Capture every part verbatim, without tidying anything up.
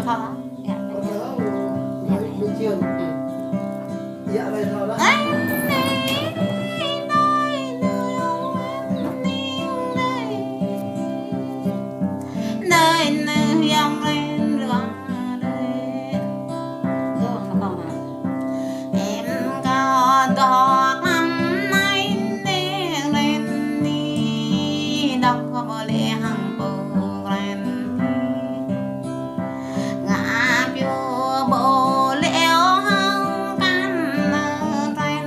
Thơ. Dạ. Dạ. Dạ. Dạ. Ngă pioh ƀô̆ lĕ ôh hăng kăn nơ tren,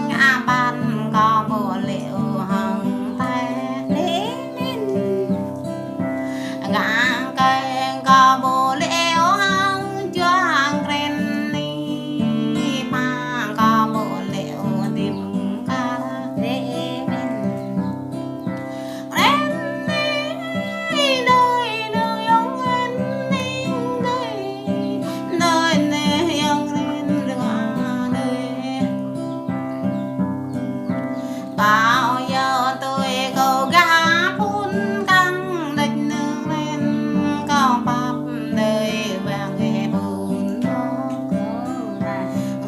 ngă ƀăn kâo ƀô̆ lĕ ôh hăng tĕ. Ngă keng kâo ƀô̆ lĕ ôh hăng juă kren ni, pă kâo ƀô̆ lĕ ôh tim kar.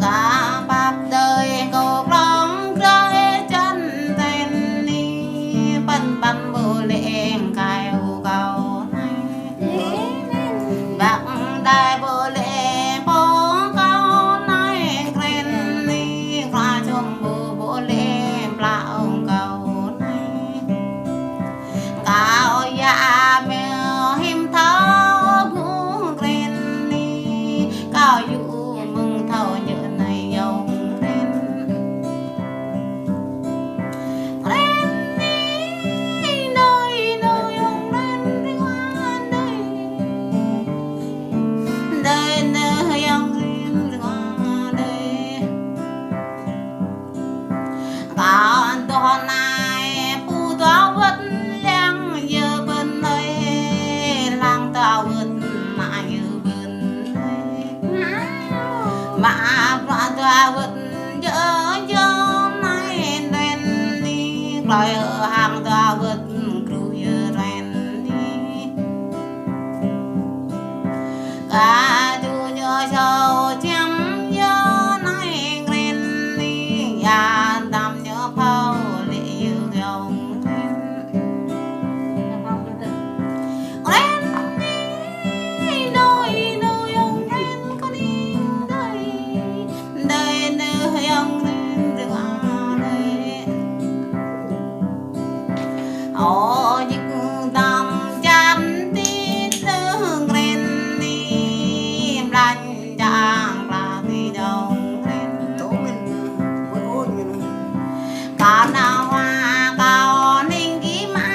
Kâo pap đơi kâo krong krơi čăn ten ni, păn păn ƀô̆ lĕ eng kai u kâo nai. Bak đai ƀô̆ lĕ pô kâo nai kren ni, kra čom ƀô̆ ƀô̆ lĕ pla ong kâo nai. Kâo yă meo him thâo ƀu kren ni, kâo yŭ mơ̆ng thâo nhơ nai yong kren. Kren ni, đơi đơi yong kren ri wa đơi. Đơi đơi yong kren ri wa đơi. Kâo dŏ nai pơtô wơ̆t lăng yơ bơ̆n ơi, lăng tô wơ̆t mă yơ bơ̆n ơi. Mă bruă tô wơ̆t yơ yơ nai ren ni, klơi hăng tô wơ̆t kru yơ ren ni. Kơ du ñu sâu čăm yơ nai kren ni, ya tam ñu phao lĕ yơ yong kren. Kren ni, đơi đơi yong kren kơ ni đơi, đơi đơi yong kren dơ̆ng a đơi. Ơ, jik tam čan ti tơ kren ni, blan čang pla ti dong kren. Kơ nao hua kâo ning ki mă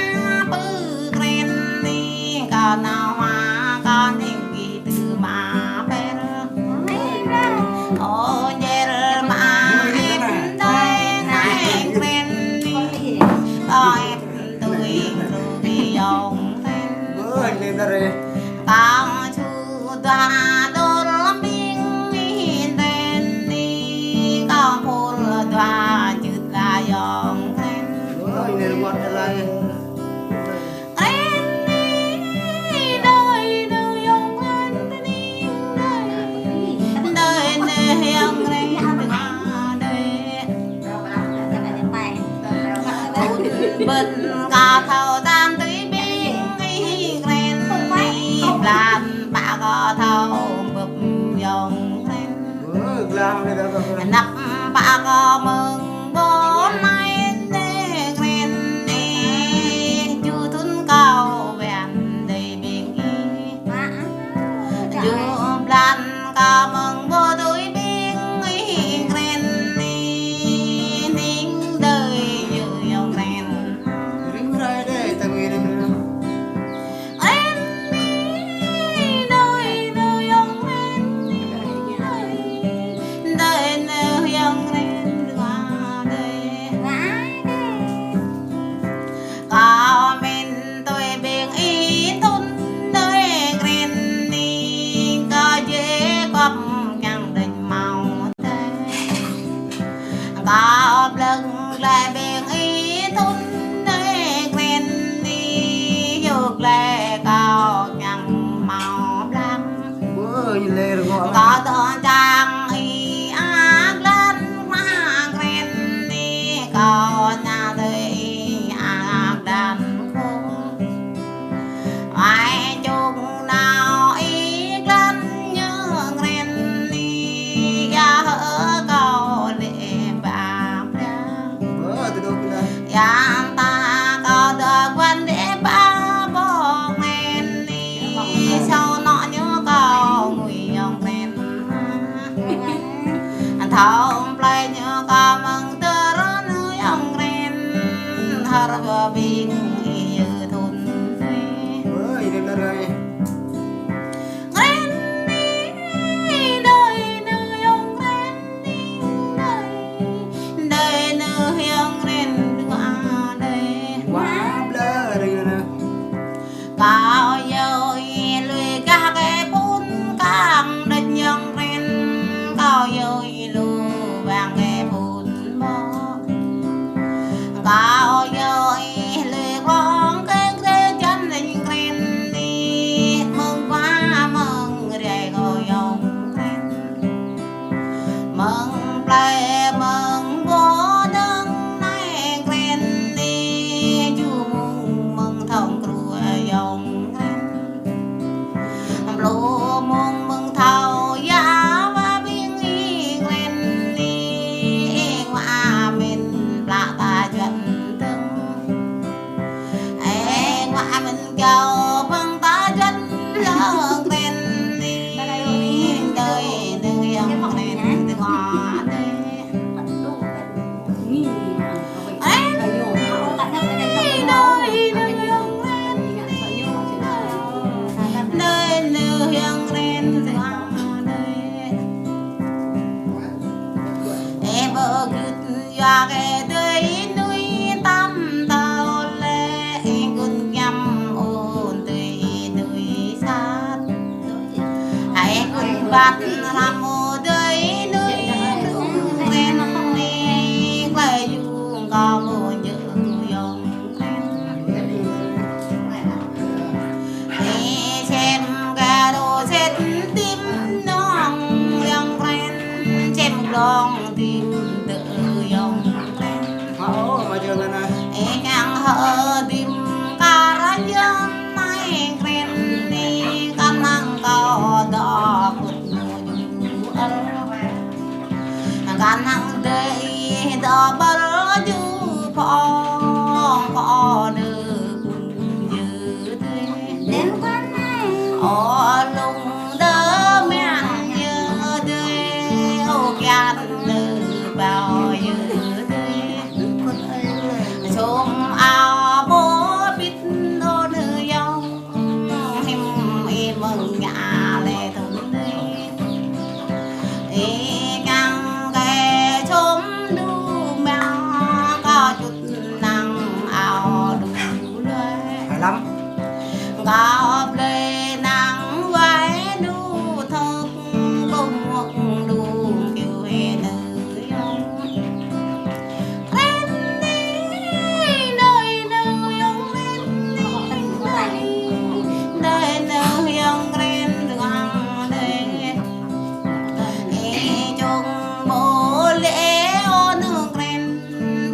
pơ kren ni, kơ nao hua kâo ning ki tơ mă per. Ơ, jel mă et tơi nai kren ni. Ơ, et tui tui yong ten. Kâo ču dua dôl ƀing ih ten ni, kâo phul dua čưt la yong ten. Kren ni, đơi đơi yong kren ni, đơi đơi yong kren ni. Bơ̆n kơ thâo tăn tui ƀing ih kren ni, blan pă kơ thâo bưp yong kren. Năp pă kơ mơ̆ng ƀôn nai ni kren ni, ju thun kâo wen dơi ƀing ih. Ju blan kơ mơ̆ng ƀôn dơi ƀing ih kren ni, ning đơi yơ yong kren. Kren ni, đơi đơi yong kren ni, đơi đơi yong kren dua đơi. Kâo min tui ƀing ih thun đơi kren ni, kơ jĕ kŏp Kâo dŏ čang ih ak lan mă kren ni, kâo ña tui ih ak lan khŏng. Ai čung nao ih glan ñu kren ni, ya hơ kâo lĕ ba blang. Ơ, tơdơi kơ na. Yang ta kâo dŏ guan lĕ ba bok kren ni, sâo nŏ ñu kâo ngui yong kren. Thâo plei ñu kâo mơ̆ng tơrơnu yong kren, hơr bơ ƀing ih yơ thun ni. Ơ, ih lĕ lĕ rai. Kren ni, đơi nư yong kren ni, đơi, đơi nư yong kren dua đơi. Wa, blơ rai na. Kâo yơ ih lui gah kơ phun kang đĕt yong kren, kâo yơ ih lu bang kơ phun bok. Kâo yơ ih lui kong kơ grê jan đĕt kren ni, mơ̆ng wa mơ̆ng rai kâo yong kren. Mơ̆ng plei mơ̆ng bô dơ̆ng nai kren ni, ju mơ̆ng mơ̆ng thong krua yong kren. Blô mơ̆ng mơ̆ng thâo ya wa ƀing ih kren ni, ih wa amen pla ta juăt dơ̆ng. Ê, ngoại mình kêu bằng ta dân lơ kren ni, đơi nư yong kren tơ ngoa đơi. Ê, đơi nư yong kren ni, đơi nư yong kren tơ ngoa đơi. Ê, bơ gưt yua kơ đơi nuih tăm tao lĕ, ih gưt ñăm ôn tơi nuih sat. Ê, gưt ƀat hlăm ơ đơi nuih kren ni, klơi yung kâo mơ̆ jơ̆ yong kren. Ê, sem kơ đô set tim nong yong kren, sem glong tim tơ yong kren. Ơ, mă jơ̆ na. Ê, kang hơ tim kar yong nai kren ni, kơnang kâo dŏ kŭt nu ju ăl. Kơnang đơi dŏ ƀơr ju phŏng phŏng nư kŭn jơ tê. Ơ lung đơ mĕn jơ tê, ơ kian nư bao jơ tê. Sum ao bô bit nô nư yong. Him ih mơ̆ng ña lĕ thun ni. Ih kang kơ chôm du măng kâo čut năng ao du lơi. Hài lắm. Kâo blơi năng wai du thơk kông mŭk du kiu hê nư yong. Kren ni, đơi nư yong kren ni, đơi nư yong kren tơ ngoa đơi. Ê, čung bô lĕ ơ nư kren,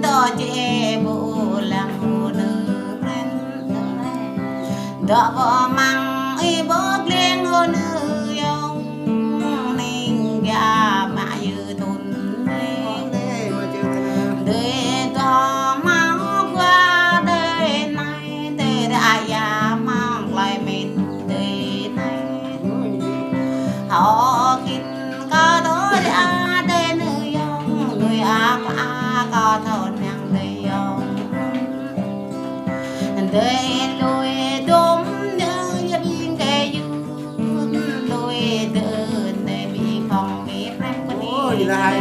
dŏ jĕ bô lăng ơ nư kren. Dŏ bơ măng ih bơ gleng ơ nư yong, ning ya mă yơ thun ni. Đơi dŏ măng kua đơi nai, đơi đa ya măng klai mĕn đơi nai. Hơ kin kơ đơi đa đơi nư yong, đơi ak ak kơ thôn yang đơi yong. Đơi lui dôm đơi ya ƀing kơ yu. Lui dơ̆n đơi ƀing khong ƀing prang pơni. Ôi, là hay.